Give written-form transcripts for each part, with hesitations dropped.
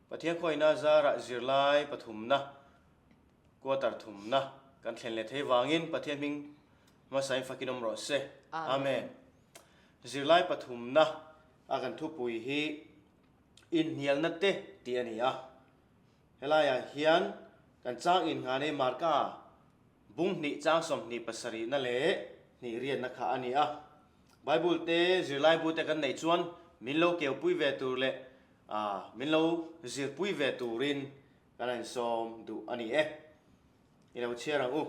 Pathian khawihna zarah zirlai pathumna, quarter thumna kan thlen leh thei vangin Pathian hming hmasain fakin awm rawh se. Amen. Zirlai pathumna a kan thupui hi inhnialna te tih a ni a. Helaiah hian kan chang innghah nei Marka bung hnih chang 27 na leh hnih riatna kha a ni a. Bible te zirlaibu te kan neih chuan min lo keupui ve tur leh min lo zirpui ve turin kan han sawm duh a ni e. I lo chhiar ang u.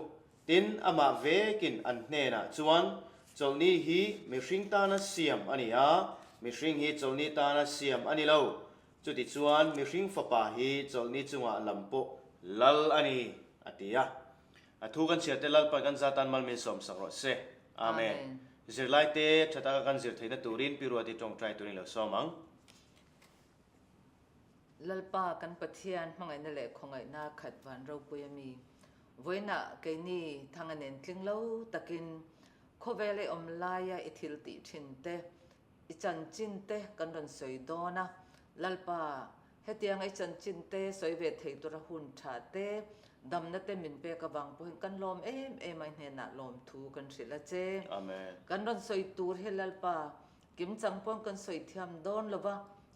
Tin, amah vekin an hnenah chuan, Chawlhni hi mihring tana siam a ni a, mihring hi chawlhni tana siam a ni lo. Chutichuan, mihring fapa hi chawlhni chungah lam pawh lal a ni, a ti a. A thu kan chhiar te Lalpan kan za tan mal min sawmsak rawh se. Amen. Zirlai te tha taka kan zir theihna turin Pi Ruati tawngtai turin lo sawm ang. Lalpa kan Pathian hmangaihna leh khawngaihna khat van ropui a mi. Vawiinah keini thanga nen tling lo takin khawvel ei awm laia i thil tih thin te, I chanchin te kan rawn sawi dawn a, Lalpa, hetianga i chanchin te sawi ve thei tura hun tha te, damna te min pek avang pawhin kan lawm em em a, i hnenah lawmthu kan hrilh a che. Amen. Kan rawn sawi tur hi Lalpa, kimchang pawn kan sawi thiam dawn lo va,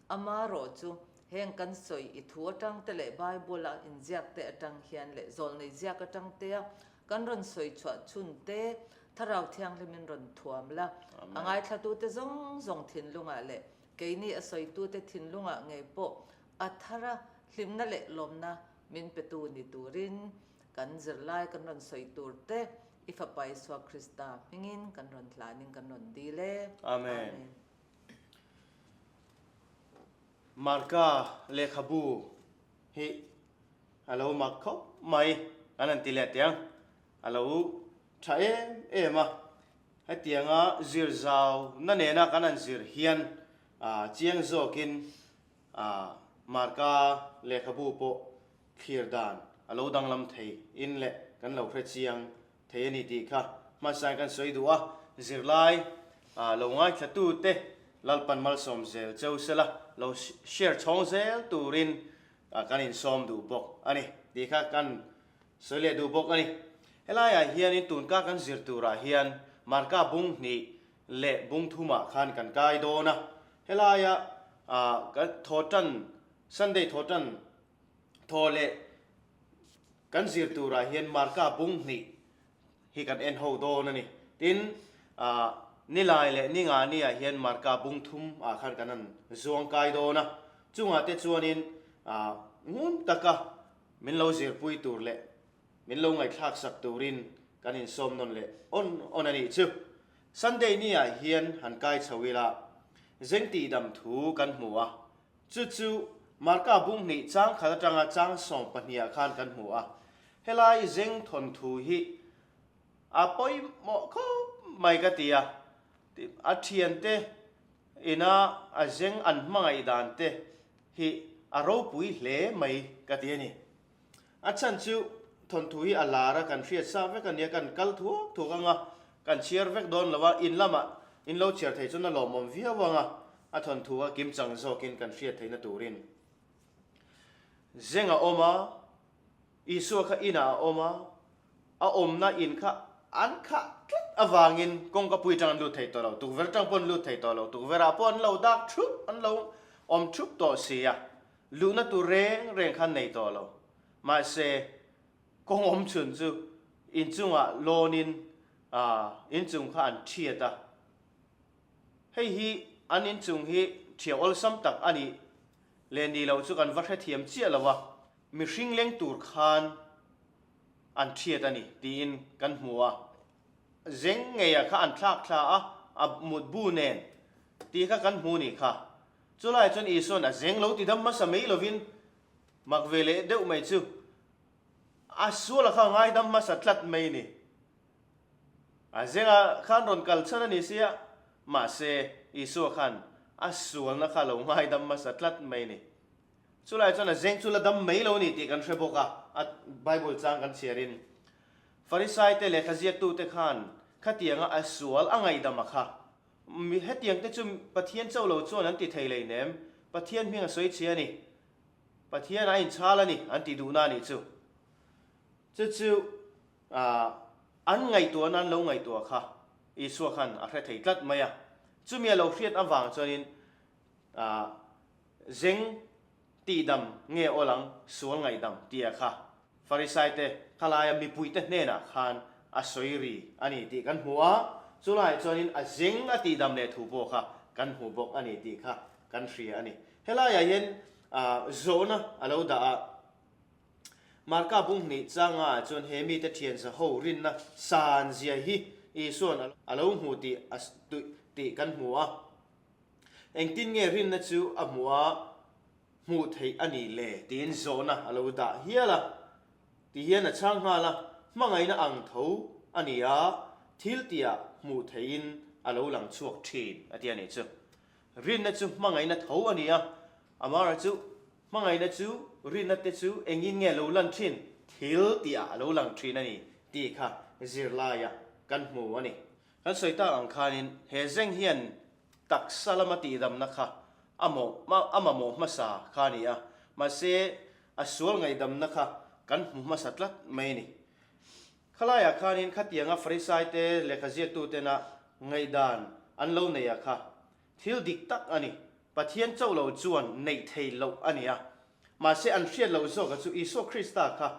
ama rawh chu heng kan sawi i thu atang te leh Bible a inziak te atang hian leh zawlnei ziak atang te a Kan rawn sawi chhuah chhun te, Thlarau Thianghlimin rawn thuam la, a ngaithlatute zawng zawng thinlungah leh keini a sawitute thinlungah ngei pawh a thara hlimna leh lawmna min petu ni turin kan zirlai kan rawn sawi tur te i Fapa Isua Krista hmingin kan rawn hlanin kan rawn dil e. Amen. Marka lehkhabu hi A lo mak khawp mai, an han ti leh teh ang. A lo tha em em a, hetianga zir zau na nena kan han zir hian chiang zawkin Marka lehkhabu pawh thlir dan a lo danglam thei in leh kan lo hre chiang thei a ni tih kha hmasain kan sawi duh a, zirlai lo ngaithlatute Lalpan malsawm zel cheu sela lo share chhawng zel turin Kan insawm duh bawk a ni tih kha kan sawi leh duh bawk a ni. Helaiah hianin tunka kan zir turah hian Marka bung hnih leh bung thumah khan kan kai dawn a. Helaia kan thawhtan, Sunday thawhtan thaw leh kan zir turah hian Marka bung hnih hi kan en ho dawn a ni. Tin, Nilai leh Ningani ah hian Marka bung thum ah khan kan han zuang kai dawn a. Chungah te chuanin ngun taka min lo zirpui tur leh min lo ngaihthlak sak turin kan insawm nawn leh awn awn a nih chu. Sunday ni ah hian han kai chho ila zeng tihdam thu kan hmu a. Chu chu Marka bung hnih chang khat atanga chang 12 ah khan kan hmu a. Helai zeng thawnthu hi a pawimawh khawp mai ka ti a, a thiante ina a zeng an hmangaih dan te hi a ropui hle mai ka ti a ni. A chhan chu thawnthu hi a lar a, kan hriat sa vek a nia, kan kal thuak thuak ang a, kan chhiar vek dawn lo a, in lamah in lo chhiar thei chuan a lawmawm viau ang a, a thawnthu a kimchang zawkin kan hriat theihna turin zeng a awm a. Isua kha inah a awm a, a awmna in kha an khah tlat avangin kawngka pui atang an lut thei tawh lo, tukverh atang pawh an lut thei tawh lo, tukverhah pawh an lo dak thup, an lo awm thup tawh si a, luhna tur reng reng kha an nei tawh lo. Mahse, kawng awm chhun chu inchungah lawnin inchung kha an thiat a, hei hi an inchung hi thiah awlsam tak a nih leh nih loh chu kan va hrethiam chiah lo a. Mihring leng tur khan an thiat a ni tiin kan hmu a, zeng ngeiah kha an thlak thla a, a mutbu nen tih kha kan hmu nih kha. Chulaiah chuan Isua'n a zeng lo ti dam hmasa mai lovin mak ve leh deuh mai chu a suala kha a ngaidam hmasa tlat mai ni. A zengah khan rawn kal chhan a ni sia, mahse Isua khan a sualna kha a lo ngaidam hmasa tlat mai ni. Chulai chuan a zeng chu la dam mai lo a ni tih kan hre bawk a, a Bible chang kan chhiarin. Farisaite lehkha ziaktute khan khatianga a sual a ngaihdam a kha. Mi hetiang te chu Pathian chauh lo chuan an ti thei lei nem, Pathian hming a sawi chhia a ni. Pathian a inchhal a ni an tih duhna a nih chu. Chu chu an ngaihtuahna an lo ngaihtuah kha Isua khan a hre thei tlat mai a. Chumi a lo hriat avang chuanin zeng tihdam nge awl ang sual ngaihdam tia kha Farisaite khalaia mipuite hnenah khan a sawi ri a ni tih kan hmu a, chulaiah chuanin a zeng a tihdam leh thu pawh kha kan hmu bawk a ni tih kha kan hria a ni. Helaiah hian zawhna a lo dah a, Marka bung hnih changa chuan he mite thian zaho rinna san zia hi Isua'n a lo hmu tih tih kan hmu a. Engtin nge rinna chu a hmuh a hmuh theih a nih le? Tiin zawhna a lo dah hial a. Ti hian a chhang nghal a, hmangaihna ang tho a ni a, thil tihah hmuh theihin a lo lang chhuak thin a ti a nih chu. Rinna chu hmangaihna tho a ni a, amaherawhchu chu hmangaihna chu rinna te chu engin nge lo lan thin? Thil tihah a lo lang thin a ni tih kha zirlaiah kan hmu a ni. Kan sawi tak ang khanin he zeng hian taksa lama tihdamna kha a a mamawh hmasa kha a ni a, mahse a sual ngaihdamna kha kan hmu hmasa tlat mai a ni. Khalaiah khanin khatianga Farisaite lehkha ziaktutena ngaihdan an lo nei a kha thil dik tak a ni, Pathian chauh lo chuan neih thei loh a ni a, mahse an hriat loh zawka chu Isua Krista kha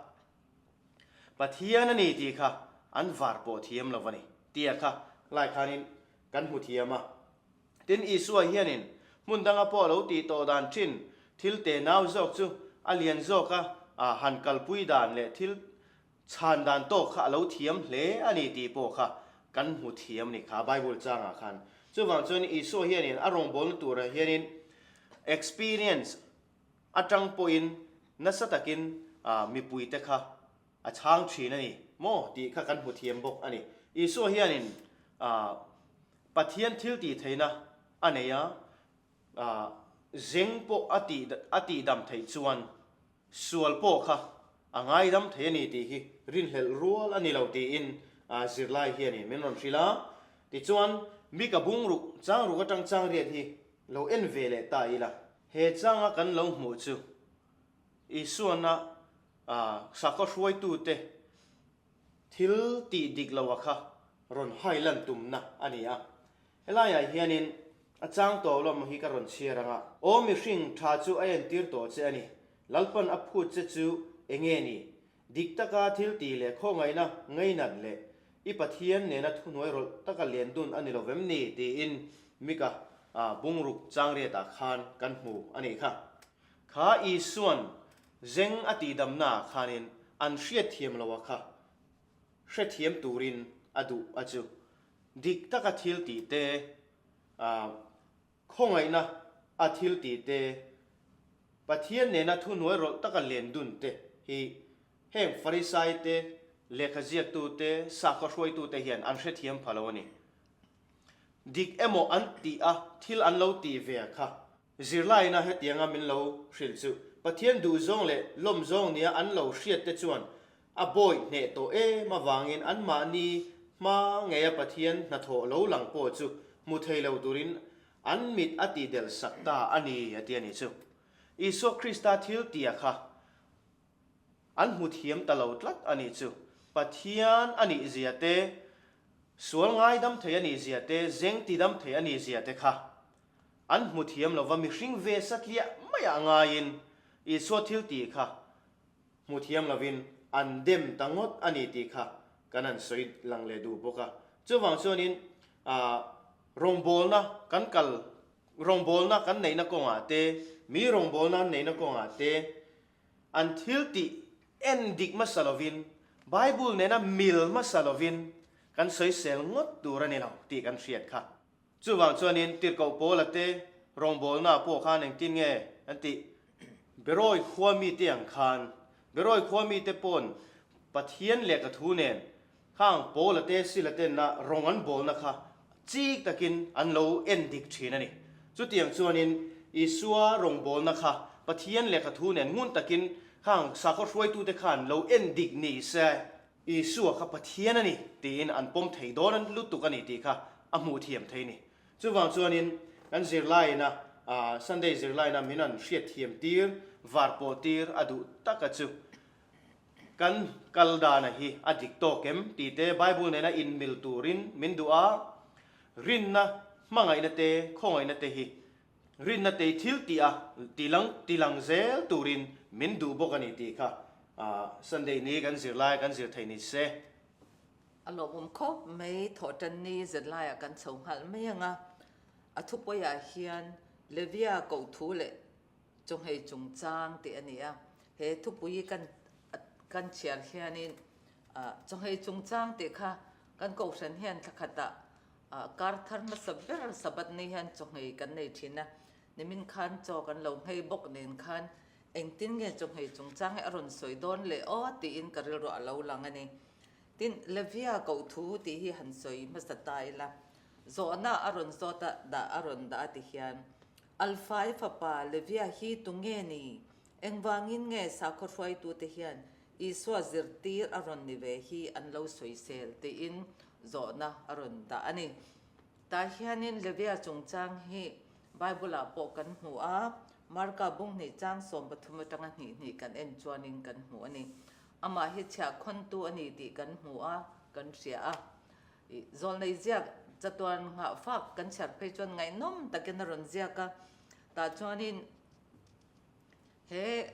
Pathian a ni tih kha an var pawh thiam lo a ni tia kha lai khanin kan hmu thiam a. Tin, Isua hianin hmun danga pawh lo tih tawh dan thin thil te nau zawk chu a lian zawka han kalpui dan leh thil chhan dan tawk kha a lo thiam hle a ni tih pawh kha kan hmu thiam a ni kha Bible changah khan. Chuvang chuan Isua hianin a rawngbawlna turah hianin experience atang pawhin nasa takin mipuite kha a chhang thin a ni maw tih kha kan hmu thiam bawk a ni. Isua hianin Pathian thil tih theihna a nei a, zeng pawh a tih a tihdam theih chuan sual pawh kha a ngaidam thei a ni tih hi rinhlelh rual a ni lo tiin zirlai hianin min rawn hrilh a. Tichuan, Mika bungruk changruk atang changriat hi lo en ve leh ta ila. He changa kan lo hmuh chu Isuana sakhaw hruaitute thil tih dik loha kha rawn hailan tumna a ni a. Helaiah hianin a chang tawh lo hi ka rawn chhiar ang a. Aw mihring tha chu a entir tawh che a ni. Lalpan a phut che chu enge ni? Dik taka thil tih leh khawngaihna ngainat leh I Pathian nena thuhnuai rawlh taka len dun a ni lo vem ni? tiin Mika bungruk changriatah khan kan hmu a nih kha. Kha Isuan zeng a tihdamnaah khanin an hriatthiam loha kha hrethiam turin a duh a chu. Dik taka thil tih te, Khawngaihna a thil tih te, Pathian nena thuhnuai rawlh taka len dun te hi heng Farisai te, lehkha ziaktu te, sakhaw hruaitu te hian an hrethiam pha lo a ni. Dik emaw an tih a thil an lo tih ve kha zirlaina hetianga min lo hrilh chu Pathian duhzawng leh lawmzawng nia an lo hriat te chuan A bawi hneh tawh em avangin anmahni hma ngeia Pathian hnathawh lo lang pawh chu hmu thei lo turin an mit a tihdelh sak ta a ni, a ti a nih chu. Isua Krista thil tia kha an hmu thiam ta lo tlat a nih chu. Pathian a nih zia te, sual ngaidam thei a nih zia te, zeng tidam thei a nih zia te kha an hmu thiam lova mihring ve satliah maiah ngaiin Isua thil tih kha Hmu thiam lovin an dem ta ngawt a ni tih kha kan han sawi lang leh duh bawk a. Chuvang chuanin rawngbawlna kan kal, rawngbawlna kan neihna kawngah te, mi rawngbawlna an neihna kawngah te an thil tih en dik hmasa lovin, Bible nena mil hmasa lovin kan sawisel ngawt tur a ni lo tih kan hriat kha. Chuvang chuanin Tirhkoh Paula te rawngbawlnaah pawh khan engtin nge an tih? Berawi khua mite ang khan, Berawi khua mite pawn Pathian lehkha thu nen khang Paula te Sila tenna rawng an bawlna kha chik takin an lo en dik thin a ni. Chutiang chuanin Isua rawngbawlna kha Pathian lehkha thu nen ngun takin khang sakhaw hruaitute khan lo en dik ni se, Isua kha Pathian a ni tiin an pawm thei dawn lutuk a ni tih kha a hmuh thiam thei ni. Chuvang chuanin kan zirlaiina Sunday zirlaina min an hriatthiam tir, var pawh tir a duh taka chu kan kal dana hi a dik tawk em tih te Bible nena inmil turin min duh a, rinna hmangaihna te khawngaihna te hi rinna te thil tih a tilang tilang zel turin min duh bawk a ni tih kha Sunday ni kan zirlai kan zir theih ni se. A lawmawm khawp mai, thawhtanni zirlaiah kan chho nghal mai ang a, a thupawiah hian Levia kohthu leh chawhmeh chungchang tih a ni a, he thupui kan kan chhiar hianin chawhmeh chungchang tih kha kan kohhran hian thla khatah kar thar hmasa ber Sabbath ni hian chawhmeh kan nei thin a, nimin khan chaw kan lo nghei bawk nen khan engtin nge chawhmeh chungchang hi a rawn sawi dawn leh aw tiin ka rilruah a lo lang a ni. Tin, Levia kohthu tih hi han sawi hmasa ta ila, zawhna a rawn zawt a, dah a rawn dah a ti hian, Alfai fapa Levia hi tu nge ni? Engvangin nge sakhaw hruaitute hian Isua zirtir a rawn ni ve hi an lo sawisel tiin zawhna a rawn dah a ni. Tah hianin Levia chungchang hi Bible-ah pawh kan hmu a, Marka bung hnih chang 13 atanga hnih hnih kan en chuanin kan hmu a ni. Amah hi chhiahkhawntu a ni tih kan hmu a, kan hria a. I zawlnei ziak chatuan nghah fak kan chhiar phei chuan ngaihnawm takin a rawn ziak a. Tah chuanin he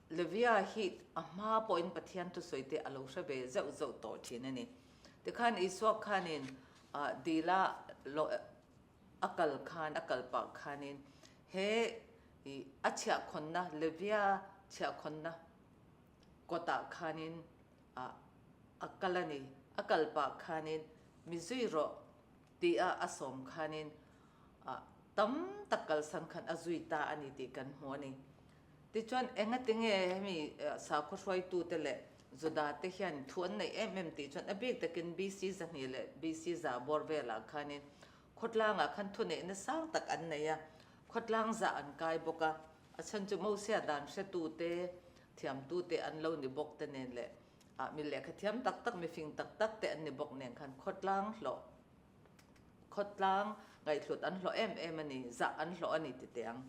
Levia hi a hma pawhin Pathian thusawi te a lo hre ve zeuh zeuh tawh thin a ni. Tikhan Isua khanin dila a kal khan, a kal pah khanin he a chhiahkhawnna, Levia chhiahkhawnna, Kawtah khanin a kal a ni. A kal pah khanin mi zui rawh tia a sawm khanin tam tak kalsan khan a zui ta a ni tih kan hmu a ni. Tichuan engati nge hemi sakhaw hruaitute leh Juda te hian thu an neih em em tih chuan a bik takin BC 200 leh BC 100 bawr velah khanin khawtlangah khan thuneihna sang tak an nei a, khawtlang zah an kai bawk a. A chhan chu Mosia dan hretute, thiamtute an lo ni bawk te nen leh ah mi lehkha thiam tak tak, mi fing tak tak te an ni bawk nen khan khawtlang hlawh, khawtlang ngaihhlut an hlawh em em a ni, zah an hlawh a ni ti teh ang.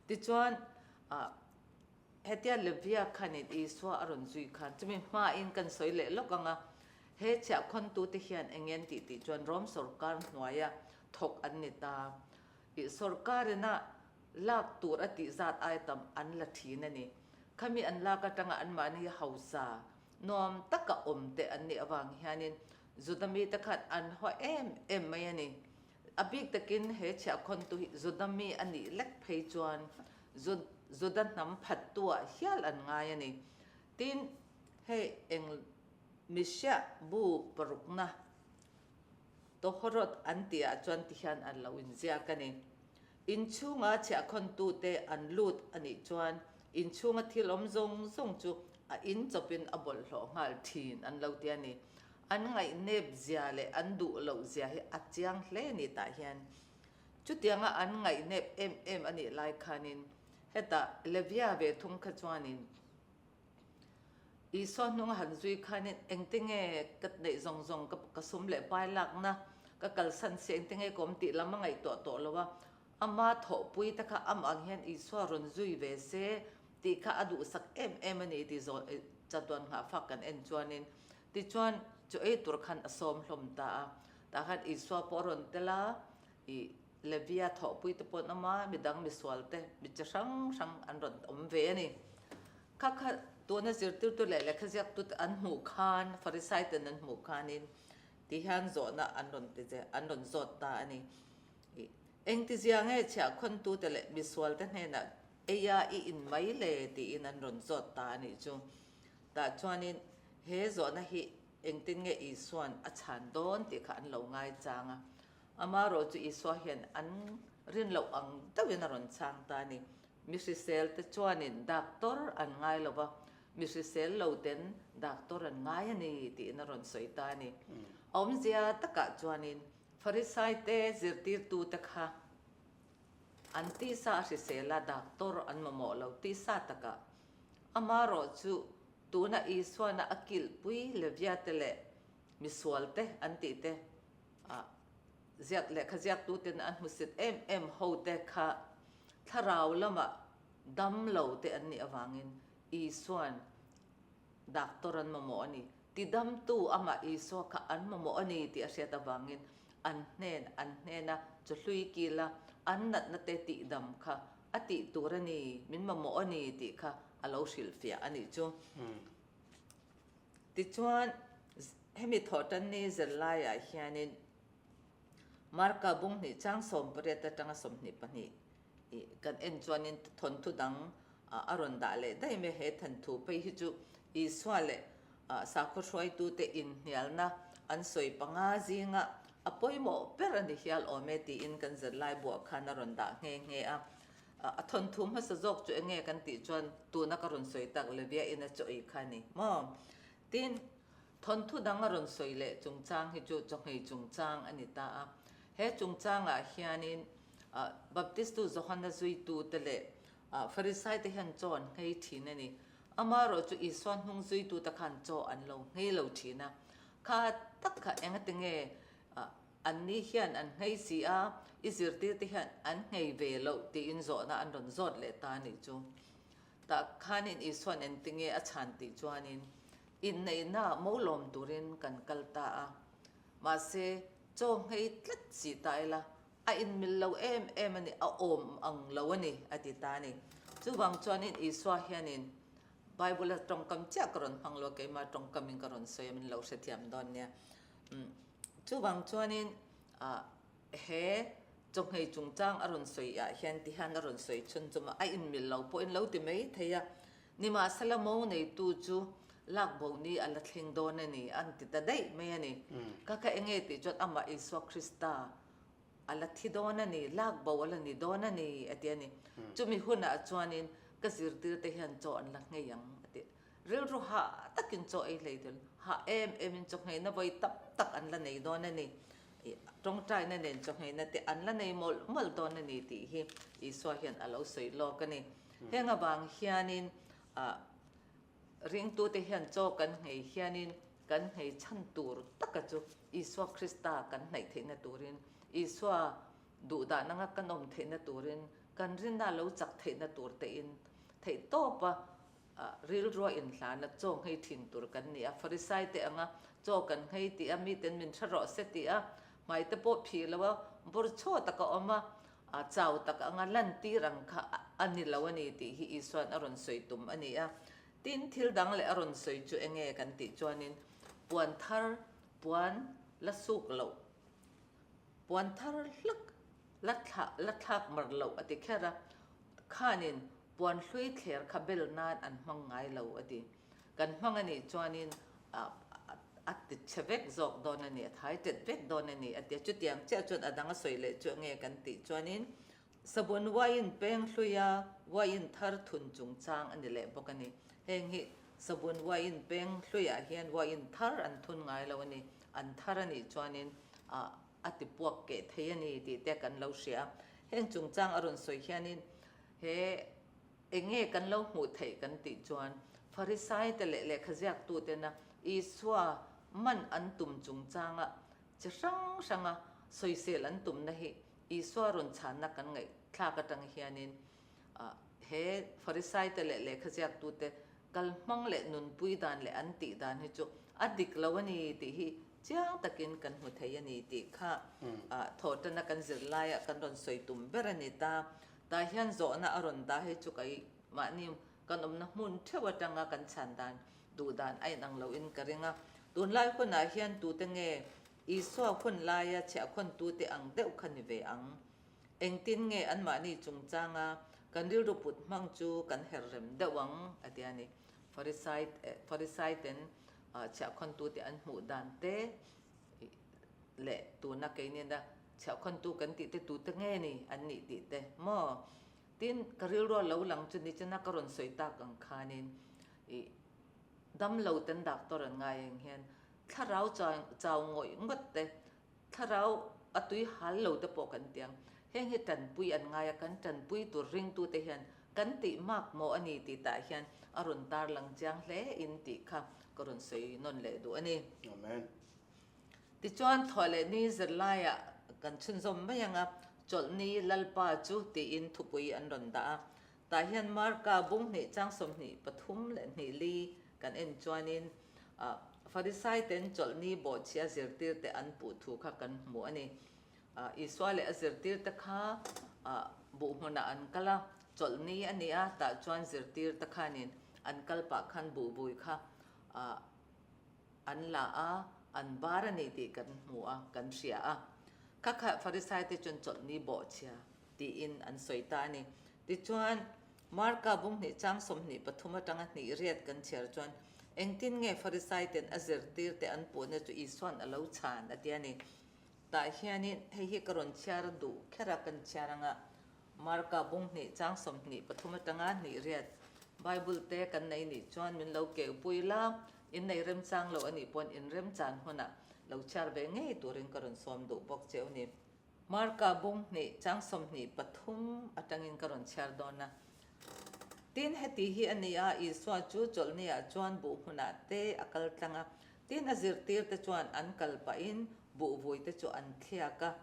Tichuan ah hetia Levia khanin Isua a rawn zui khan chumi hmain kan sawi leh lawk ang a, he chhiahkhawntute hian eng nge an tih tih chuan Rom sawrkar hnuaia thawk an ni ta. Ih sawrkarina Lak tur a tih zat ai tam an la thin a ni. Khami an lak atanga anmahni hausa nuam taka awm te an nih avang hianin Juda mite khan an haw em em mai a ni. A bik takin he chhiahkhawntu hi Juda mi a nih lek phei chuan Juda hnam phattuah hial an ngai a ni. Tin, hei eng mihriah bu parukna Tohorot an tihah chuan tihian an lo inziak a ni. Inchhunga chhiahkhawntute an lut a nih chuan inchhunga thil awm zawng zawng chu a in chawpin a bawlhhlawh nghal thin an lo ti a ni. An ngaihnep zia leh an duh loh zia hi a chiang hle ni tah hian. Chutianga an ngaihnep em em a nih lai khanin hetah Levia ve thung kha chuanin Isua hnunga han zui khanin engte nge ka neih zawng zawng ka sum leh pai lakna ka kalsan si engte nge ka awm tih lam a ngaihtuah tawh lo a, ama thawhpui te kha amah ang hian Isua rawn zui ve se tih kha a duhsak em em a ni tih zawh chatuan nghahfak kan en chuanin tichuan chu ei tur khan a sawm hlawm ta a, tah khan Isua pawh a rawn tel a ih Levia thawhpui te pawh an awm a, midang misual te mi chi hrang hrang an rawn awm ve a ni. Kha kha tuna zirtirtu leh lehkha ziaktu te an hmuh khan, Farisai ten an hmuh khanin ti hian zawhna an rawn ti che, an rawn zawt ta a ni. Ih, engtizia nge chhiahkhawntu te leh misual te hnenah eia i in mai le tiin an rawn zawt ta a nih chu. Tah chuanin he zawhna hi engtin nge Isua'n a chhan dawn tih kha an lo ngaichang a. Amaherawhchu Isua hian an rin loh ang deuhin a rawn chhang ta a ni. Mi hrisel te chuanin doctor an ngai lo va, mi hrisel lo ten doctor an ngai a ni tiin a rawn sawi ta a ni. A awmzia takah chuanin Farisai te zirtirtute kha an tisa a hrisel a, doctor an mamawh lo tisa takah. Amaherawhchu tuna Isuana a kilhpui Levia te leh misual te an tih te, A ziak lehkha ziaktuten an hmusit em em ho te kha. Thlarau lama dam lo te an nih avangin Isua'n Doctor an mamawh a ni. Tidamtu amah Isua kha an mamawh a ni tih a hriat avangin an hnen an hnena chawhlui kila an natna te tihdam kha a tih tur a ni, min mamawh a ni tih kha a lo hrilhfiah a nih chu. Tichuan, hemi thawhtanni zirlaiah hianin Marka bung hnih chang 18 atanga 22 i kan en chuanin thawnthu dang a rawn dah leh daih mai. He thanthu phei hi chu Isua leh sakhaw hruaitute inhnialna an sawi panga zinga a pawimawh ber a ni hial awm e tiin kan zirlai buah khan a rawn dah nghe nghe a. A thawnthu hmasa zawk chu enge kan tih chuan tuna ka rawn sawi tak Levia ina chaw ei kha a ni maw? Tin, thawnthu dang a rawn sawi leh chungchang hi chu chawhmei chungchang a ni ta a. He chungchangah hianin Baptistu Johana zuitute leh Farisai te hian chaw an nghei thin a ni. Amaherawh chu Isua hnung zuitute khan chaw an lo nghei lo thin a. Kha tak kha engati nge anni hian an nghei si a, i zirtirte hian an nghei ve loh tiin zawhna an rawn zawt leh ta a nih chu. Tah khanin Isua'n engtinge a chhan tih chuanin inneihna mo lawm turin kan kal ta a. Mahse, chaw nghei tlat si ta ila, a inmil lo em em a ni, a awm ang lo a ni, a ti ta a ni. Chuvang chuanin Isua hianin Bible-a tawngkam chiah ka rawn hmang lo a, keimah tawngkamin ka rawn sawi a, min lo hrethiam dawn nia. Chuvang chuanin he chawhmei chungchang a rawn sawi ah hian ti hian a rawn sawi chhun chum a, a inmil lo pawhin lo ti mai thei a, nimahsela mo neitu chu lak bo ni a la thleng dawn a ni an ti ta daih mai a ni. Ka kha enge tih chuan amah Isua Krista a la thi dawn a ni, lak bo a la ni dawn a ni a ti a ni. Chumi hunah chuanin ka zirtirte hian chaw an la nghei ang a ti. Rilru hah takin chaw ei hlei thil, hah em emin chaw ngheina vawi tam tak an la nei dawn a ni. Tawngtaina nen chaw ngheina te an la nei mawlh mawlh dawn a ni tih hi Isua hian a lo sawi lawk a ni. Heng avang hianin ringtute hian chaw kan nghei hianin kan nghei chhan tur taka chu Isua Krista kan hnaih theihna turin, Isua duhdan anga kan awm theihna turin, kan rinna lo chak theihna tur tein theihtawpa Rilrua inhlana chaw nghei thin tur kan ni a, Farisai te anga chaw kan nghei tih a, miten min hre rawh se tih a, hmai te pawh phih lo a, bawr chaw tak a awm a, chau tak anga lantir ang kha a ni lo a ni tih hi Isua'n a rawn sawi tum a ni a. Tin, thil dang leh a rawn sawi chu enge kan tih chuanin puan thar, puan la suk loh, puan thar hlak la thlah la thlak mar loh a ti kher a, khanin Puan hlui thler kha bel nan an hmang ngai lo a ti. Kan hmang a nih chuanin a ti chhe vek zawk dawn a ni, a thai tet vek dawn a ni a ti a. Chutiang chiah chuan a dang a sawi leh chu enge kan tih chuanin sabun uaiin peng hluia uaiin thar thun chungchang a ni leh bawk a ni. Heng hi sabun uaiin peng hluiah hian uaiin thar an thun ngai lo a ni. An thar a nih chuanin a ti puak keh thei a ni tih te kan lo hria a. Heng chungchang a rawn sawi hianin He enge kan lo hmuh theih kan tih chuan Pharisaite leh lehkhaziaktutena Isua man an tum chungchanga chi hrang hranga sawisel an tumna hi Isua rawn chhanna kan ngaihthlak atang hianin he Pharisaite leh lehkhaziaktute kalhmang leh nunpui dan leh an tih dan hi chu a dik lo a ni tih hi chiang takin kan hmu thei a ni tih kha thawhtana kan zirlaiah kan rawn sawi tum ber a ni ta. Tah hian zawhna a rawn dah hi chu kei mahni kan awmna hmun theuh atanga kan chhan dan duh dan a inang loin ka ring a. Tunlai hunah hian tute nge Isua hun laia chhiahkhawntute ang deuh kha ni ve ang? Engtin nge anmahni chungchanga kan rilru put hmang chu kan her rem deuh ang? a ti a ni. Pharisaiten chhiahkhawntute an hmuh dan te leh tuna keinina Chhiahkhawntu kan tih te tute nge ni an nih tih te maw? Tin, ka rilru a lo lang chu ni chena ka rawn sawi tak ang khanin ih damlo ten doctor an ngai ang hian thlarau chau ngawih ngawt te, thlarau a tui hal lo te pawh kan ti ang. Heng hi tanpui an ngai a, kan tanpui tur ringtute hian kan tih mak maw a ni tih tah hian a rawn tarlang chiang hle in tih kha ka rawn sawi nawn leh duh a ni. Amen. Tichuan, thawh leh ni zirlaiah kan chhunzawm mai ang a, Chawlhni Lalpa chu tiin thupui an rawn dah a. Tah hian Marka bung hnih chang 23 leh hnih li kan en chuanin Farisai ten Chawlhni bawhchhia zirtirte an puh thu kha kan hmu a ni. Isua leh a zirtirte kha buh hmunah an kal a, Chawlhni a ni a, tah chuan zirtirte khanin an kal pah khan buhbui kha an la a, an bar a ni tih kan hmu a, kan hria a. Kha kha Farisaite chuan chawlhni bawhchhia tiin an sawi ta a ni. Tichuan, Marka bung hnih chang 23 atanga hnih riat kan chhiar chuan, Engtin nge Farisaiten a zirtirte an puhna chu Isua'n a lo chhan a ti a ni. Tah hianin hei hi ka rawn chhiar duh kher a, kan chhiar anga Marka bung hnih chang 23 atanga hnih riat Bible te kan nei nih chuan min lo keupui la, in nei remchang lo a nih pawn in remchan hunah lo chhiar ve ngei turin ka rawn sawm duh bawk cheu ni. Marka bung hnih chang 23 atangin ka rawn chhiar dawn a. Tin, heti hi a ni a, Isua chu chawlhniah chuan buh hmunah te a kal tlang a, tin a zirtirte chuan an kal pahin buhvuite chu an thliak a.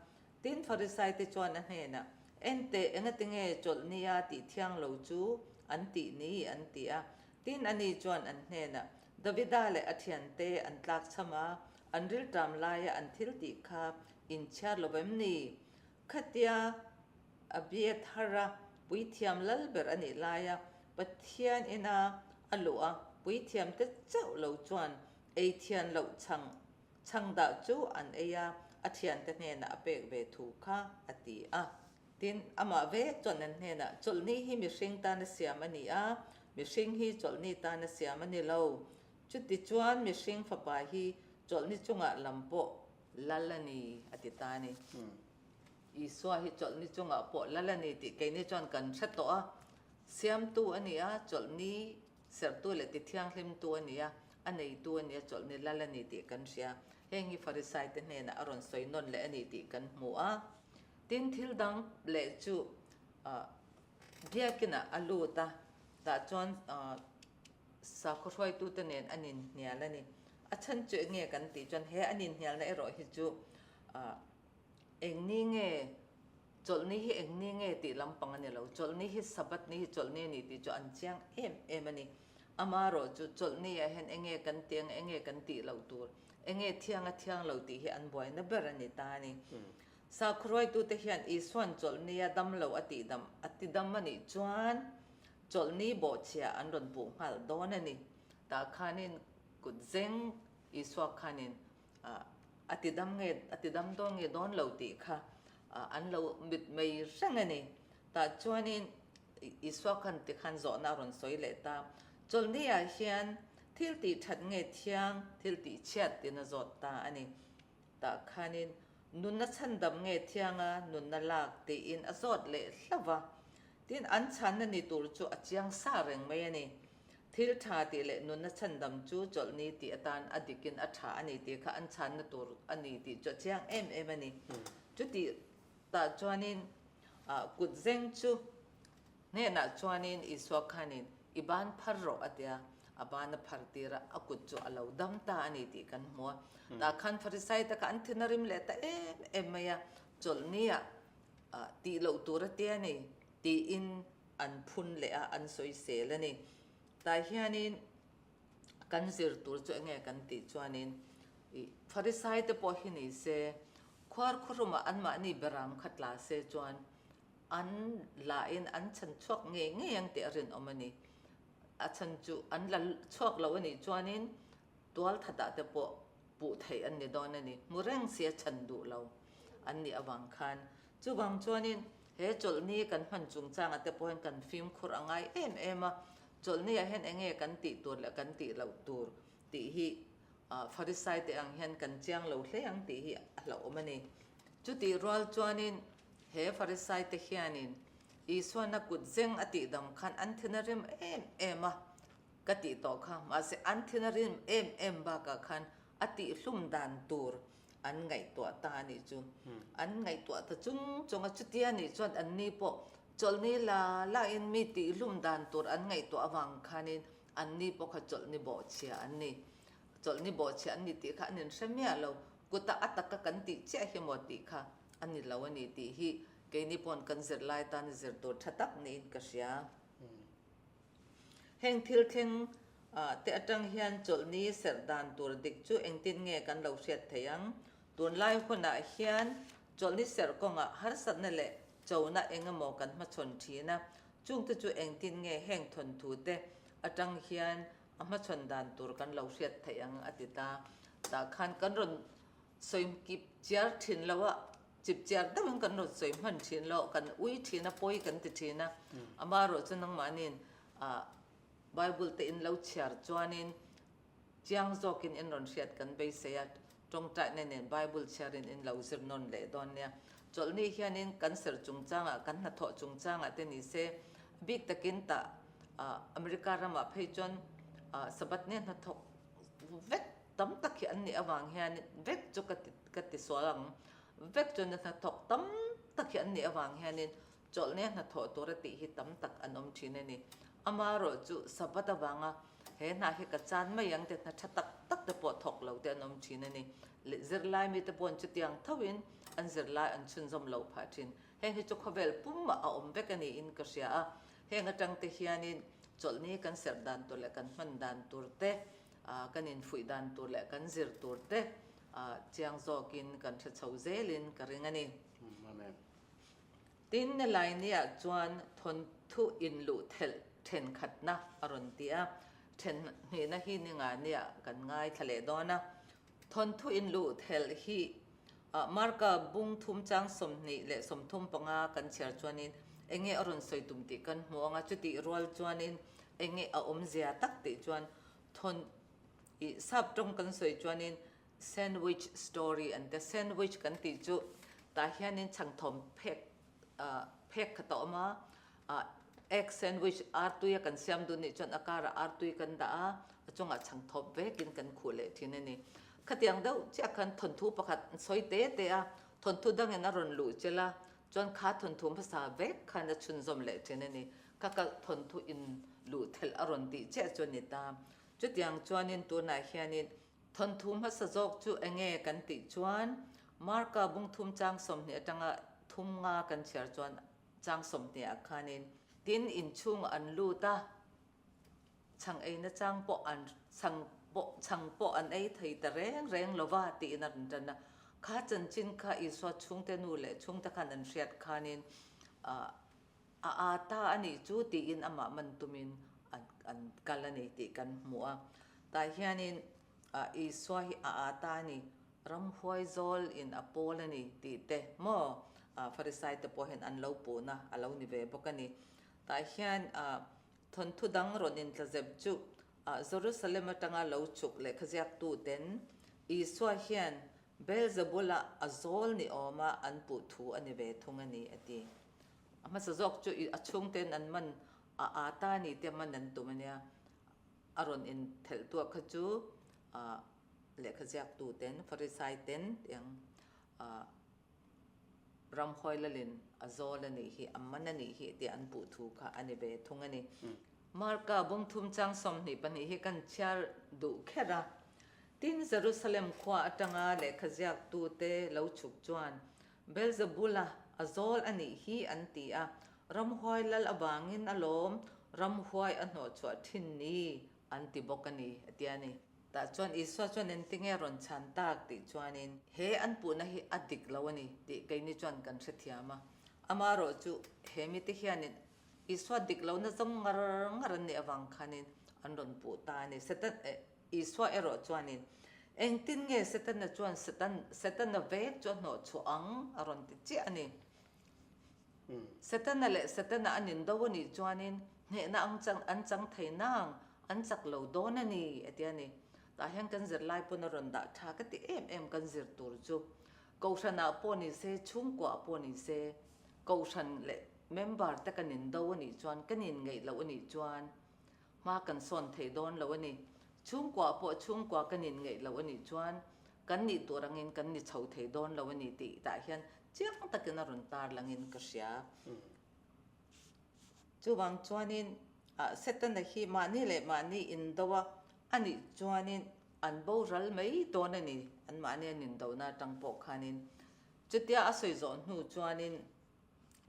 Tin, Farisaite chuan a hnenah, Enteh, engatinge chawlhnia tih thiang lo chu an tih ni? an ti a. Tin, ani chuan an hnenah, Davida leh a thiante an tlakchham a, an rilṭam laia an thil tih kha inchhiar lo vem ni? Khatia Abiathara puithiam lal ber a nih laia Pathian ina a luh a, puithiamte chauh lo chuan ei thian loh chhang Chhang dah chu an ei a, a thiante hnenah a pek ve thu kha a ti a. Tin, amah vek chuan an hnenah, Chawlhni hi mihring tana siam a ni a, mihring hi chawlhni tana siam a ni lo. Chutichuan mihring fapa hi chawlhni chungah lam pawh lal a ni, a ti ta a ni. Isua hi chawlhni chungah pawh lal a ni tih keini chuan kan hre tawh a, siamtu a ni a, chawlhni Serhtu leh tithianghlimtu a ni a, a neitu a ni a, chawlhni lal a ni tih kan hria. Heng hi Farisaite hnenah a rawn sawi nawn leh a ni tih kan hmu a. Tin, thil dang leh chu biakinah a lut a, tah chuan sakhaw hruaitute nen an inhnial a ni. A chhan chu eng nge kan tih chuan he an inhnialna erawh hi chu eng ni nge Chawlhni hi eng ni nge tih lampang a ni lo. Chawlhni hi Sabbath ni hi chawlhni a ni tih chu an chiang em em a ni. Amaherawh chu chawlhni ah hian enge kan tih ang, enge kan tih loh tur, enge thiang a thiang lo tih hi an buaina ber a ni ta a ni. Sakhuruaitute hian Isua'n chawlhni a dam lo a tih dam a ti dam a nih chuan chawlhni bawhchhia an rawn puh nghal dawn a ni. Tah khanin kut zeng Isua khanin a ti dam nge a ti dam dawn nge dawn lo tih kha an lo mit mai reng a ni. Tah chuanin Isua khan tikhan zawhna a rawn sawi leh ta. Chawlhni-ah hian thil tih that nge thiang, thil tih chhiat tiin a zawt ta a ni. Tah khanin nunna chhandam nge thianga nunna lak tiin a zawt leh hlauh va. Tin, an chhanna ni tur chu a chiang sa reng mai a ni. Thil tha tih leh nunna chhandam chu chawlhni tih atan a dikin a tha a ni tih kha an chhanna tur a ni tih chu a chiang em em a ni. Chutih tah chuanin kut zeng chu hnenah chuanin Isua khanin i ban phar rawh a ti a, a ban a phar tir a, a kut chu a lo dam ta a ni tih kan hmu a. Tah khan Farisai te kha an thin a rim leh ta em em mai a, chawlhniah tih loh tur a ti a ni tiin an phun leh a, an sawisel a ni. Tah hianin kan zir tur chu enge kan tih chuanin ih Farisai te pawh hi ni se, khuar khawrumah anmahni beram kha tla se chuan an lahin an chhan chhuak ngei ngei ang tih a rinawm a ni. A chhan chu an la chhuak lo a nih chuanin Tual thatah te pawh puh theih an ni dawn a ni. Hmu reng si a chhan duh lo an nih avang khan. Chuvang chuanin he chawlhni kan hman chungchangah te pawh hian kan fimkhur a ngai em em a. Chawlhniah hian eng nge kan tih tur leh kan tih loh tur tih hi Farisai te ang hian kan chiang lo hle ang tih hi a hlauhawm a ni. Chutih rual chuanin he Farisai te hianin Isuana kut zeng a tihdam khan an thin a rim em em a. Ka tih tawh kha, mahse an thin a rim em em bakah khan a tihhlum dan tur an ngaihtuah ta a nih chu. An ngaihtuah ta chung chung a, chutia nih chuan an ni pawh chawlhni la la in mi tihhlum dan tur an ngaihtuah avang khanin an ni pawh kha chawlhni bawhchhia an ni. Chawlhni bawhchhia an ni tih kha an inhre miah lo, kutah a taka kan tih chiah hi maw tih kha a ni lo a ni tih hi. Keini pawn kan zirlai tan zir tur tha tak niin ka hria. Heng thil thleng te atang hian chawlhni serh dan tur dik chu engtin nge kan lo hriat theih ang? Tunlai hunah hian chawlhni serh kawngah harsatna leh chona eng emaw kan hmachhawn thin a, chungte chu engtin nge heng thawnthu te atang hian a hmachhawn dan tur kan lo hriat theih ang a ti ta. Tah khan kan rawn sawi kip chiar thin lo a, chip chiar deuhin kan rawn sawi hman thin lo, kan ui thin a, pawi kan ti thin a, amaherawh chu nangmahniin ah Bible te in lo chhiar chuanin chiang zawkin in rawn hriat kan beisei a, tawngtaina nen Bible chhiarin in lo zir nawn leh dawn nia. Chawlhni hianin kan serh chungchangah, kan hnathawh chungchangah te ni se, a bik takin tah ah America ramah phei chuan ah Sabbath nia hnathawk vek tam tak hi an nih avang hian vek chu ka ti ka ti sual ang. Vek chuan hnathawk tam tak hi an nih avang hianin chawlhne hnathawh tur a tih hi tam tak an awm thin a ni. Amaherawh chu Sabbath avanga he hna hi ka chan mai ang te hna tha tak tak te pawh thawk lo te an awm thin a ni. Leh zirlai mite paw'n chutiang thoin an zirlai an chhunzawm loh phah thin. Heng hi chu khawvel pumah a awm vek a niin ka hria a. Heng atang te hianin chawlhni kan serh dan tur leh kan hman dan tur te Kan infuih dan tur leh kan zir tur te chiang zawkin kan hre chho zelin ka ring a ni. Amen. Tin, Lainiah chuan thawnthu inluh thelh thenkhatna a rawn ti a, then hnihna hi ni ngahniah kan ngaithla leh dawn a. Thawnthu inluh thelh hi Marka bung thum chang 25 kan chhiar chuanin enge a rawn sawi tum tih kan hmu ang a, chutih rual chuanin enge a awmzia tak tih chuan Thawn i sap tawng kan sawi chuanin sandwich story an tia, sandwich kan tih chu tah hianin chhangthawm phek phek khat a awm a, egg sandwich artui a kan siam dun nih chuan a karah artui kan dah a, a chungah chhangthawp vekin kan khuh leh thin a ni. Khatiang deuh chiah khan thawnthu pakhat an sawi te te a, thawnthu dangin a rawn luh chel a, chuan kha thawnthu hmasa vek khan a chhunzawm leh thin a ni. Ka kalh thawnthu in luh thelh a rawn tih chiah chu a ni ta. Chutiang chuanin tunah hianin thawnthu hmasa zawk chu enge kan tih chuan Marka bung thum chang 20 atanga thum nga kan chhiar chuan chang 20 ah khanin tin inchhungah an lut a, chhang eina chang pawh an chhang pawh chhang pawh an ei thei ta reng reng lo va tiin a rawn tan a. Kha chanchin kha Isua chhungte nu leh chhungte khan an hriat khanin ah A aa ta a nih chu tiin amah man tumin an an kal a ni tih kan hmu a. Tah hianin Isua hi a aa ta a ni, ramhuai zawl in a pawl a ni tih te maw Farisai te pawh hian an lo puhna a lo ni ve bawk a ni. Tah hian thawnthu dang rawn intlazep chu Jerusalem atanga lo chhuk lehkha ziaktu ten Isua hian Beelzebul-a a zawl ni awma an puh thu a ni ve thung a ni a ti. A hmasa zawk chu a chhungte'n an man a aa ta a ni tia man an tum a nia. A rawn inthelh tuah kha chu lehkha ziaktute'n, Farisai-te'n tiang ramhuai lalin a zawl a nih hi, a man a nih hi tia an puh thu kha a ni ve thung a ni. Marka bungthum chang 22 hi kan chhiar duh kher a. Tin, Jerusalem khua atanga lehkha ziaktute lo chhuk chuan Beelzebula a zawl a nih hi an ti a, ramhuai lal avangin a lawm, ramhuai a hnawhchhuah thin ni an ti bawk a ni, a ti a ni. Tah chuan Isua chuan engtinge a rawn chhan tak tih chuanin, he an puhna hi a dik lo a ni tih keini chuan kan hrethiam a, amaherawh chu he mite hianin Isua dik lohna zawng ngar ngar an nih avang khanin an rawn puh ta a ni. Satan eh. Isua erawh chuanin, Engtin nge Setana chuan Satan, Setana vek chu a hnawh chhuah ang? a rawn ti chiah a ni. Setana leh Setana an indo a nih chuanin hnehna ang chang, an chang thei nang, an chak lo dawn a ni, a ti a ni. Tah hian kan zirlai pawn a rawn dah tha ka ti em em kan zir tur chu. Kohhranah pawh ni se, chhungkuaah pawh ni se, kohhran leh member te kan indo a nih chuan, kan inngeih loh a nih chuan, Hma kan sawn thei dawn lo a ni. Chhungkua pawh chhungkua kan inngeih lo a nih chuan kan nih tur angin kan ni chho thei dawn lo a ni tih tah hian chiang takin a rawn tar langin ka hria. Chuvang chuanin Setana hi mahni leh mahni indo a a nih chuanin an boral mai dawn a ni, anmahni an indona atang pawh khanin. Chutia a sawi zawh hnu chuanin.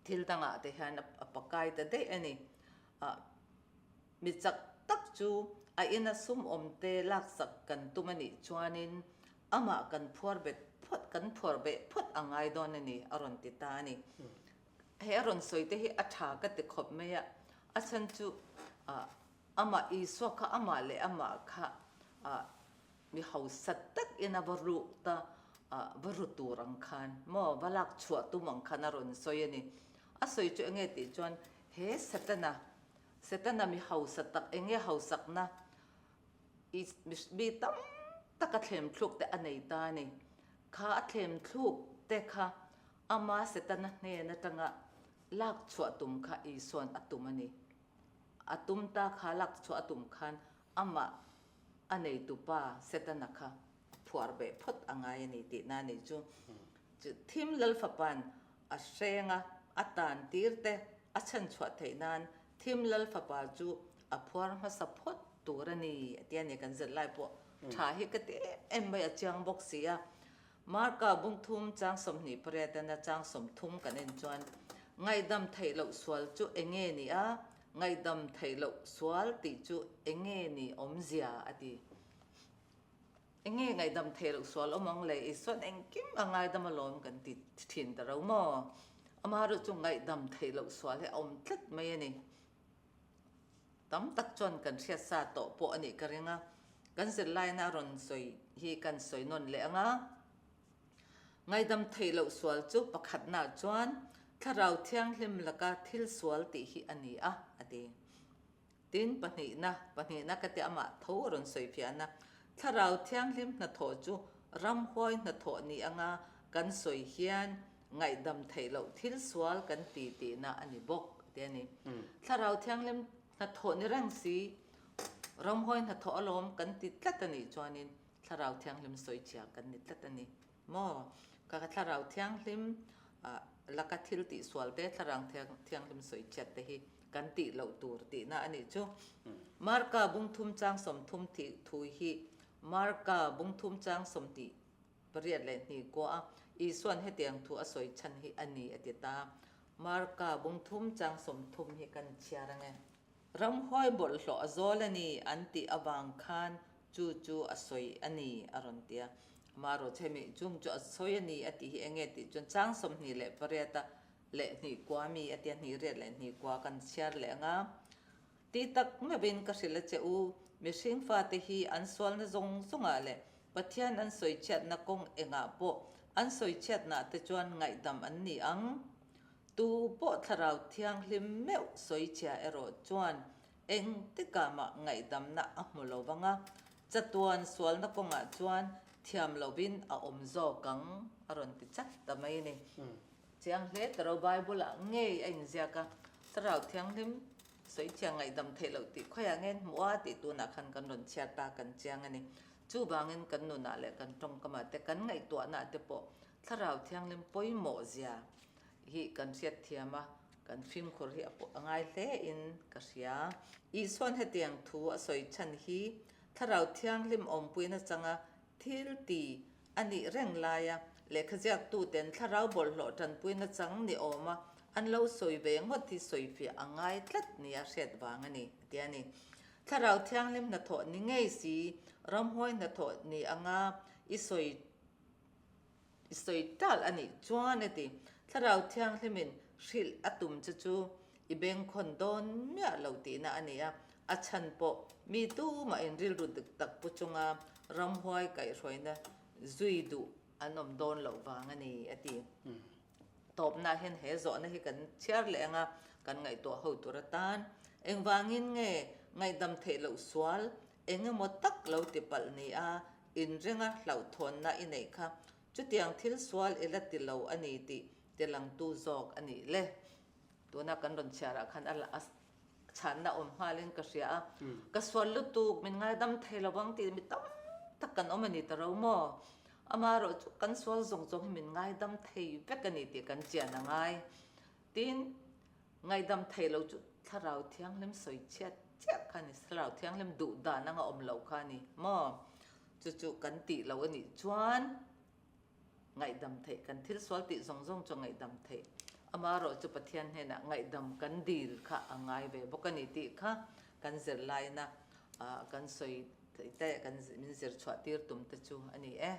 Thil dangah te hian a pakai ta daih a ni. Mi chak tak chu a ina sum awm te laksak kan tum a nih chuanin amah kan phuar bet phawt kan phuar beh phawt a ngai dawn a ni a rawn ti ta a ni. Hei a rawn sawi te hi a tha ka ti khawp mai a, a chhan chu amah Isua kha amah leh amah kha Mi hausa tak in a va ruh ta va ru tur ang khan maw va lak chhuah tum ang khan a rawn sawi a ni. A sawi chu enge tih chuan he Setana, Setana mi hausa tak enge hausakna i mi tam tak a thlem thluk te a nei ta a ni. Kha a thlem thluk te kha ama Setana hnen atanga lak chhuah tum kha Isua'n a tum a ni. A tum ta kha lak chhuah a tum khan Amah a neitupa Setana kha phuar beh phawt a ngai a ni tihna a nih chu. Chu thim Lalfapa'n a hrenga a tan tir te a chhan chhuah theih nan thim Lalfapa chu a phuar hmasa phawt tur a ni a ti a ni. Kan zirh lai pawh tha hi ka ti em em mai a chiang bawk si a. Marka bungthum chang 28 atana chang 30 kan en chuan ngaihdam theih loh sual chu enge ni a, Ngaihdam theih loh sual tih chu enge ni awmzia a ti. Enge ngaihdam theih loh sual awm ang le? Isuan engkim a ngaidam alawm kan ti thin ta ro maw? Amaherawh chu ngaihdam theih loh sual hi a awm tlat mai a ni. Tam tak chuan kan hriat sa tawh pawh a nih ka ring a, kan zirlaina a rawn sawi hi kan sawi nawn leh ang a. Ngaidam theih loh sual chu pakhatnaah chuan Thlarau Thianghlim laka thil sual tih hi a ni a, a ti. Tin, pahnihna, pahnihna ka ti amah tho a rawn sawi fiahna, Thlarau Thianghlim hnathawh chu ramhuai hnathawh ni anga kan sawi hian ngaihdam theih loh thil sual kan ti tihna a ni bawk, a ti a ni. Thlarau Thianghlim hnathawh ni reng si, ramhuai hnathawh alawm kan ti tlat a nih chuanin Thlarau Thianghlim sawichhia kan ni tlat a ni maw? Ka Thlarau Thianghlim laka thil tih sual te, Thlarau Thianghlim sawichhiat te hi kan tih loh tur tihna a nih chu. Marka bungthum chang 30 thih thu hi Marka bungthum chang 28 kua a Isuan hetiang thu a sawi chhan hi a ni a ti ta. Marka bungthum chang 30 hi kan chhiar ange. Ramhuai bawlhhlawh a zawl a ni an tih avang khan chu chu a sawi a ni a rawn ti a. Amaherawhchu hemi chung chu a sawi a ni a tih hi enge tih chuan chang 28 a leh hnih kua mi a tia hnih riat leh hnih kua kan chhiar leh ang a. Ti tak meuhin ka hrilh a che u, mihring fate hi an sualna zawng zawngah leh Pathian an sawichhiatna kawng engah pawh an sawichhiatnah te chuan ngaihdam an ni ang. Tu pawh Thlarau Thianghlim meuh sawichhia erawh chuan engtikah mah ngaihdamna a hmu lo vang a, chatuan sualna kawngah chuan thiam lovin a awm zawk ang a rawn ti chat ta mai a ni. Chiang hle ta ro Bible-ah ngei a inziak a, Thlarau Thianghlim sawichhia ngaihdam theih loh tih khawiah nge hmuh a tih tunah khan kan rawn chhiar ta kan chiang a ni. Chuvangin kan nunah leh kan tawngkamah te kan ngaihtuahnaah te pawh Thlarau Thianghlim pawimawh zia hi kan hriat thiam a, kan fimkhur hi a ngai hle in ka hria. Isuan hetiang thu a sawi chhan hi Thlarau Thianghlim awmpuina changa thil ti a nih reng laia lehkha ziaktuten Thlarau bawlhhlawh tanpuina chang ni awma an lo sawi ve ngawt hi sawifiah a ngai tlat nia hriat vang a ni, a ti a ni. Thlarau Thianghlim hnathawh ni ngei si, ramhuai hnathawh ni anga i sawi I sawi tal a nih chuan a ti. Thlarau Thianghlimin hrilh a tum che chu i bengkhawn dawn miah lo tihna a ni a, a chhan pawh mi tumahin rilru dik tak pu chunga ramhuai kaihhruaina zui duh an awm dawn loh vang a ni a ti. Tawpnah hian he zawhna hi kan chhiar leh ang a, kan ngaihtuah ho tur atan engvangin nge ngaihdam theih loh sual eng emaw tak lo ti palh ni a, Inrenga hlauhthawnna i neih kha chutiang thil sual i la ti lo a ni tih tilangtu zawk a nih le. Tuna kan rawn chhiarah khan a chhanna awm nghalin ka hria a, ka sual lutuk, min ngaidam thei lo vang tih mi tam tak kan awm a ni ta ro maw? Amaherawh chu kan sual zawng zawng hi min ngaidam thei vek a ni tih kan chian a ngai. Tin, Ngaihdam thei lo chu Thlarau Thianghlim sawi chhiat chiah kha a ni, Thlarau Thianghlim duh dan anga awm loh kha a ni maw? Chu chu kan tih lo a nih chuan ngaihdam theih, kan thil sual tih zawng zawng chu ngaihdam theih. Amaherawhchu Pathian hnenah ngaihdam kan dil kha a ngai ve bawk a ni tih kha kan zirlaina kan sawi te kan min zir chhuah tir tum te chu a ni e.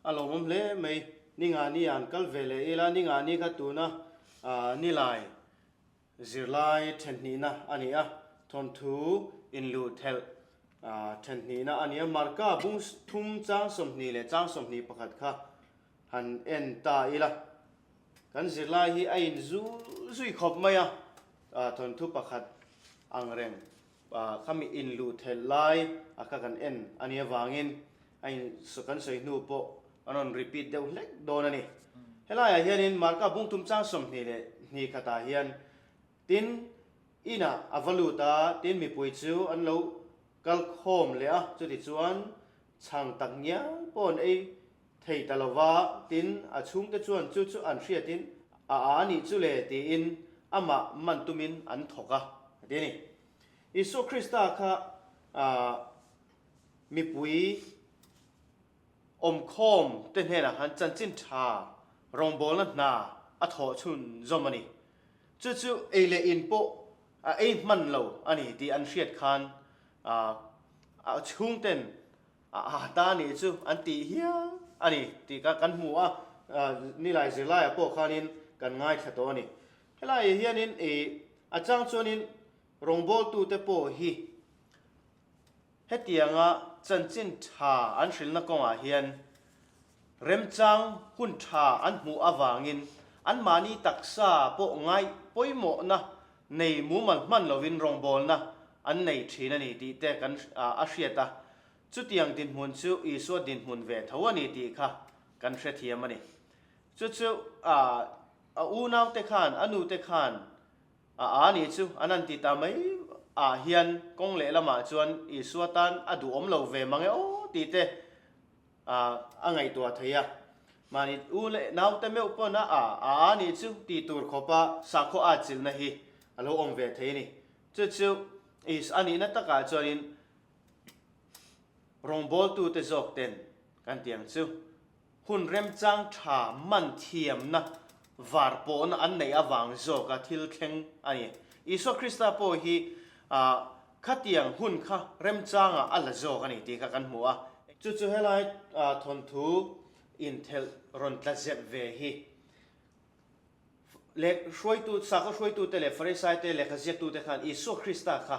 A lawmawm hle mai. Ningani an kal ve leh ila, ningani kha tuna nilai zirlai thenhnihna a ni a, thawnthu inluh thelh thenhnihna a ni a. Marka bung thum chang 20 leh chang 21 kha han en ta ila, kan zirlai hi a inzu zui khawp mai a, thawnthu pakhat ang reng Khami inluh thelh lai a kha kan en a nih avangin a in kan sawi hnu pawh an rawn repeat deuh hlek dawn a ni. Helaiah hianin Marka bungtum chang 22 khatah hian tin inah a va lut a, tin mipui chu an lo kal khawm leh a, chutichuan chhang tak ngial pawh an ei thei ta lo va, tin a chhungte chuan chu chu an hriatin a a nih chu le tiin amah man tumin an thawk a, a ti a ni. Isua Krista kha mipui awmkhawm te hnenah khan chanchin tha rawngbawlna hna a thawh chhunzawm a ni. Chu chu ei leh in pawh a ei hman lo a ni tih an hriat khan a chhungten A ta nih chu an tih hial a ni tih kha kan hmu a, nilai zirlaiah pawh khanin kan ngaithla tawh a ni. Helaiah hianin ih a chang chuanin rawngbawltute pawh hi hetianga chanchin tha an hrilhna kawngah hian remchang hun tha an hmuh avangin anmahni taksa pawh ngaih pawimawhna nei mumal hman lovin rawngbawlna an nei thin a ni tih te kan a hriat a, chutiang dinhmun chu Isua dinhmun ve tho a ni tih kha kan hrethiam a ni. Chu chu a unaute khan, a nute khan a a nih chu an han ti ta mai ah hian kawng lehlamah chuan Isua tan a duhawm lo ve mang e aw tih te a ngaihtuah thei a, mahni u leh naute meuh pawn a a a nih chu tih tur khawpa sakhaw atchilhna hi a lo awm ve thei a ni. Chu chu is a nihna takah chuanin rawngbawltute zawk ten kan ti ang chu hun remchang tha man thiamna var pawhna an neih avang zawka thil thleng a ni. Isua Krista pawh hi Khatiang hun kha remchangah a la zawk a ni tih kha kan hmu a. Chu chu helai thawnthu inthelh rawn tla zep ve hi leh hruaitu, sakhaw hruaitute leh Farisaite lehkha ziaktute khan Isua Krista kha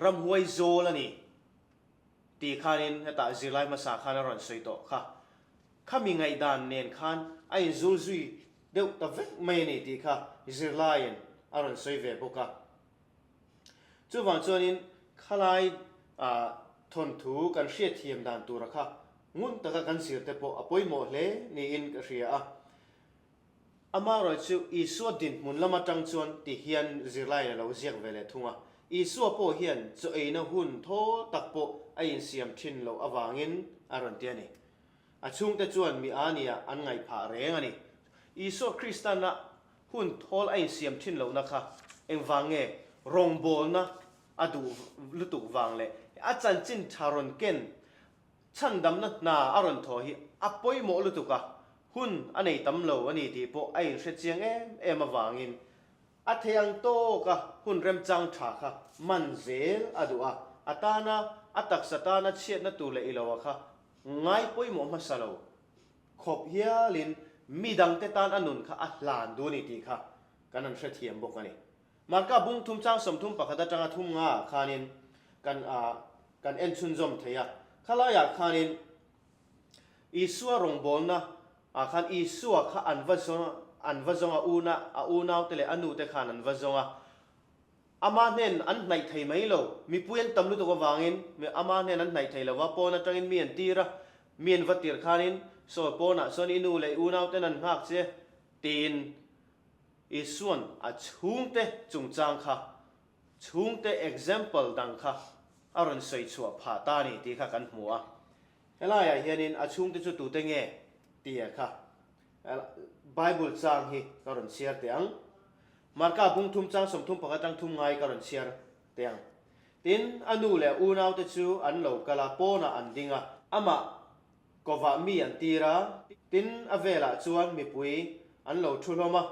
ramhuai zawl a ni tih khanin hetah zirlai hmasa khan a rawn sawi tawh kha. Khami ngaihdan nen khan a inzul zui deuh ta vek mai a ni tih kha zirlaiin a rawn sawi ve bawk a. Chuvang chuanin khalai thawnthu kan hriatthiam dan tura kha ngun taka kan zir te pawh a pawimawh hle niin ka hria a. Amaherawh chu Isua dinhmun lam atang chuan ti hian zirlaiin a lo ziak ve leh thung a. Isua pawh hian chaw eina hun thaw tak pawh a insiam thin loh avangin a rawn ti a ni. A chhungte chuan mi a nia an ngaih phah reng a ni. Isua Kristana hun thawl a insiam thin lohna kha engvang nge rawngbawlna a duh lutuk vang leh a chanchin tha rawn ken chhandamna hna a rawn thawh hi a pawimawh lutuk a, hun a nei tam lo a ni tih pawh a inhre chiang em em avangin a thei ang tawka hun remchang tha kha man zel a duh a, a tana a taksa tana chhiatna tur leh iloa kha ngai pawimawh hmasa lo khawp hialin mi dangte tan a nun kha a hlan duh a ni tih kha kan han hrethiam bawk a ni. Marka bung thum chang 31 atanga thum nga ah khanin kan kan en chhunzawm thei a. Khalaiah khanin Isua rawngbawlna ah khan Isua kha an va zawng an va zawng a una a unaute leh a nute khan an va zawng a. Ama hnen an hnaih thei mai lo. Mipui an tam lutuk avangin ama hnen an hnaih thei lo va, pawn atangin mi an tir a, mi an va tir khanin sawi pawnah chuan i nu leh i unauten an nghak che tiin Isua'n a chhungte chungchang kha, chhungte example dang kha a rawn sawi chhuah phah ta a ni tih kha kan hmu a. Helaiah hianin a chhungte chu tute nge tih kha Bible chang hi ka rawn chhiar teh ang. Marka bung thum chang 31 atang thum ngai ka rawn chhiar teh ang. Tin, a nu leh a unaute chu an lo kal a, pawnah an ding a, amah kovah mi an tir a, tin, a velah chuan mipui. an lo thu hlawm a.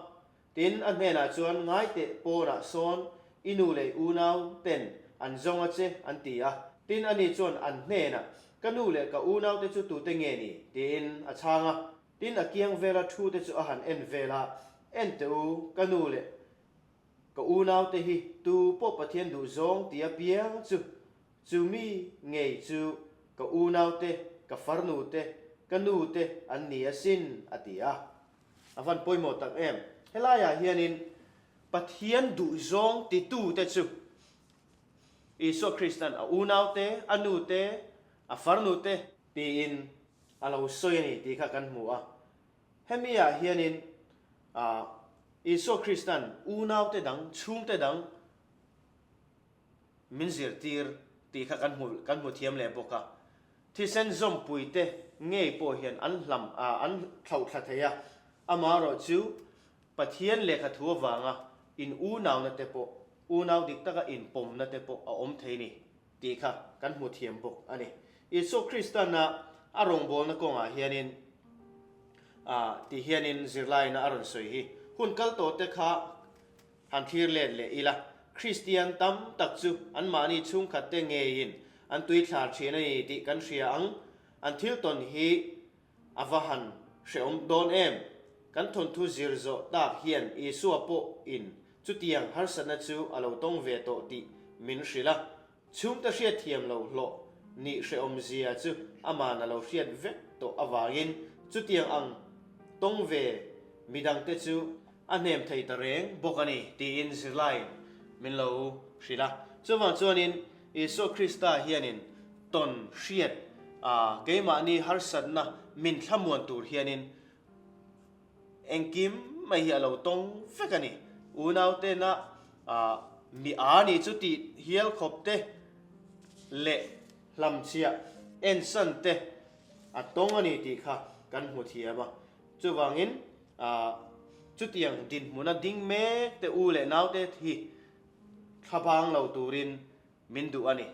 Tin, a hnenah chuan, Ngai teh, pawnah sawn i nu leh i unau ten an zawng a che, an ti a. Tin, ani chuan an hnenah, Ka nu leh ka unaute chu tute nge ni? tiin a chhang a. Tin, a kiang vela thute chu a han en vel a, En teh u, ka nu leh ka unaute hi tu pawh Pathian duh zawng ti apiang chu, chu mi ngei chu ka unaute, ka farnute, ka nute an ni asin, a ti a. A van pawimawh tak em? Helaiah hianin Pathian duh zawng titute chu Isua Krista'n a unaute, a nute, a farnute tiin a lo sawi a ni tih kha kan hmu a. Hemi ah hianin Isua Krista'n unaute dang, chhungte dang min zirtir tih kha kan hmu kan hmu thiam leh bawk a. Thisen zawmpuite ngei pawh hian an hlam an thlauhthla thei a, amaherawh chu Pathian lehkha thu avanga in unauna te pawh, unau dik taka inpawmna te pawh a awm thei ni tih kha kan hmu thiam bawk a ni. Isua Kristana a rawngbawlna kawngah hianin ti hianin zirlaina a rawn sawi hi hun kal tawh te kha han thlir let leh ila, Kristian tam tak chu anmahni chhungkhat te ngeiin an tuithlar thin a ni tih kan hria ang. An thil tawn hi a va han hrehawm dawn em? Kan thawnthu zir zawh tak hian Isua pawh in chutiang harsatna chu a lo tawng ve tawh tih min hrilh a. Chhungte hriatthiam lo hlawh nih hrehawm zia chu aman a lo hriat vek tawh avangin chutiang ang tawng ve midangte chu a hnem thei ta reng bawk a ni tiin zirlaiin min lo hrilh a. Chuvang chuanin Isua Krista hianin tawn hriat a keimahni harsatna min thlamuan tur hianin Engkim mai hi a lo tawng vek a ni. Unautena mi a ni chu tih hial khawp te leh hlamchhiah ensan te a tawng a ni tih kha kan hmu thiam a. Chuvangin chutiang dinhmuna ding mek te u leh naute hi thlabang lo turin Min duh a ni.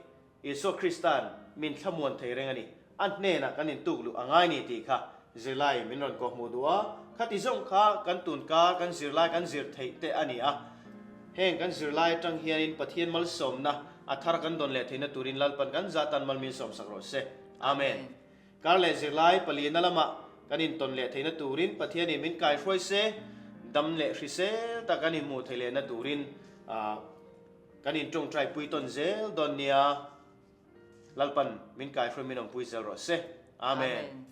Isua Krista'n min thlamuan thei reng a ni. A hnenah kan intuk luh a ngai ni tih kha zirlai min rawn kawhhmuh duh a. Khati zawng kha kan tunkar kan zirlai kan zir theih te a ni a. Heng kan zirlai atang hianin Pathian malsawmna a thar kan dawn leh theihna turin Lalpan kan zah tan mal min sawmsak rawh se. Amen. Kar leh zirlai palina lamah kan intawn leh theihna turin Pathianin min kaihruai se, dam leh hrisel tak kan inhmuh theih lehna turin Kan in tawngtai pui tawn zel dawn nia, Lalpan min kaihruai min awmpui zel rawh se. Amen.